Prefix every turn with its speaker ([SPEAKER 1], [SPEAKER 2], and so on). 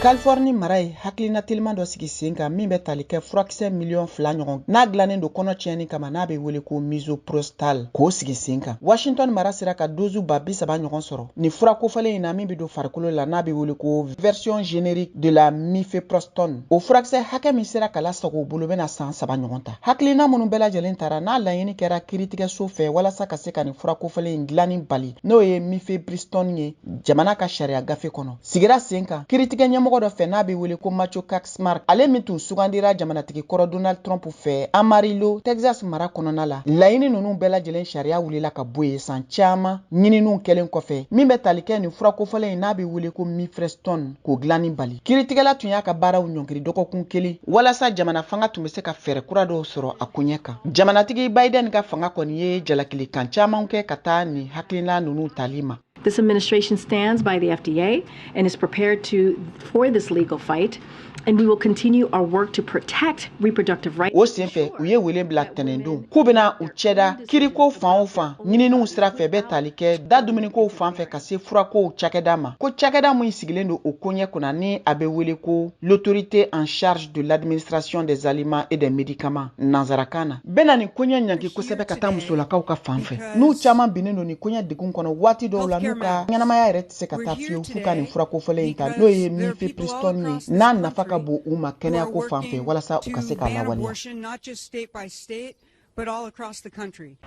[SPEAKER 1] Californie mara ye hakilina teliman dɔ sigi sen kan min bɛ tali kɛ furakisɛ miliyɔn 2 ɲɔgɔn n'a dilannen don kɔnɔ tiɲɛni kama, n'a bɛ wele ko misoprostol, k'o sigi sen kan. Washington mara sera ka dozu 30 000 ɲɔgɔn sɔrɔ nin fura kofɔlen in na min bɛ don farikolo la, n'a bɛ wele ko version générique de la mifepristone. O furakisɛ hakɛ min sera ka lasago u bolo, bɛna san 3 ɲɔgɔn ta. Hakilina minnu bɛɛ lajɛlen tara, n'a laɲini kɛra kiiritigɛso fɛ walasa ka se ka nin fura kofɔlen in dilanni bali, n'o ye mifepristone ye jamana ka sariya gafe kɔnɔ, sigira sen kan kiiritigɛ ɲɛmɔgɔ dɔ fɛ n'a bɛ wele ko Matthew Kacsmaryk, ale min tun sugandira jamanatigi kɔrɔ Donald Trump fɛ Amarillo, Texas mara kɔnɔna la. Laɲini ninnu bɛɛ lajɛlen sariya wulila ka bɔ yen san caman ɲininiw kɛlen kɔfɛ min bɛ tali kɛ nin fura kofɔlen in n'a bɛ wele ko mifepristone k'o dilanni bali. Kiiritigɛla tun y'a ka baaraw ɲɔngiri dɔgɔkun kelen walasa jamana fanga tun bɛ se ka fɛɛrɛ kura dɔw sɔrɔ a koɲɛ kan. Jamanatigi Biden ka fanga kɔni ye jalakilikan caman kɛ ka taa nin hakilina ninnu tali ma.
[SPEAKER 2] This administration stands by the FDA and is prepared for this legal fight, and we will continue our work to protect reproductive rights.
[SPEAKER 1] O senfɛ, u ye wele bila tɛnɛndon k'u bɛna u cɛda kiriko fan o fan ɲininiw sira fɛ bɛ tali kɛ da dumunikow fan fɛ ka se furakow cakɛda ma, ko cakɛda min sigilen don o koɲɛ kunna ni a bɛ wele ko l'Autorité en charge de l'administration des aliments et des médicaments nanzarakan na, bɛna nin koɲɛ ɲangi kosɛbɛ ka taa musolakaw ka fan fɛ, n'u caman binnen don nin koɲɛ degun kɔnɔ waati dɔw la, n'u ka ɲɛnamaya yɛrɛ tɛ se ka taa fiyewu f'u ka nin fura kofɔlen in ta, n'o ye mifepristone ye, n'a nafa ka bon u ma kɛnɛyako fan fɛ, walasa u ka se k'a lawaleya.
[SPEAKER 3] But all across the country.